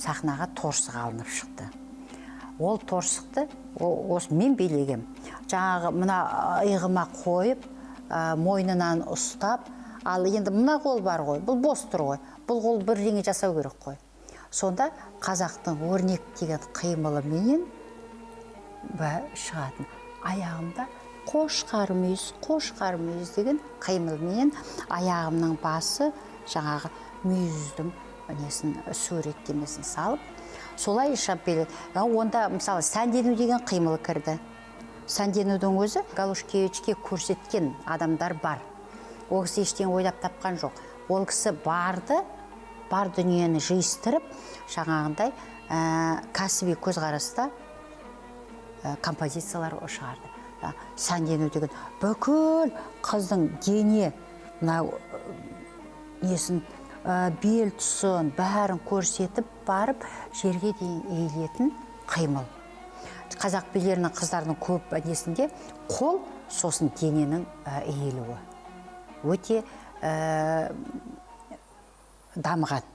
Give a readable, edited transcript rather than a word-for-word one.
Сахнаға торсық алынып шықты. Ол торсықты осы мен билегем, жаңағы мына иығыма қойып, мойнынан ұстап. Ал енді мына қол бар ғой, бұл бос тұр ғой, бұл қол бірдеңе жасау керек қой. Сонда қазақтың өрнек деген қимылыменен шығатын, аяғымда қошқар мүйіз, қошқар мүйіз деген қимылменен аяғымның басы жаңағы мүйіздің несін, суреттемесін салып, солай шығып биледі. Онда, мысалы, сәндену деген қимыл кірді. Сәнденудің өзі Галушкевичке көрсеткен адамдар бар. Ол кісі ештеңе ойлап тапқан жоқ. Ол кісі барды, бар дүниені жиыстырып, жаңағындай кәсіби көзқараста композициялар шығарды. Сәндену деген бүкіл қыздың дене мына несін, бел тұсын, бәрін көрсетіп барып, жерге дейін иілетін қимыл. Қазақ билерінің, қыздарының көп несінде қол, сосын дененің иілуі өте дамыған.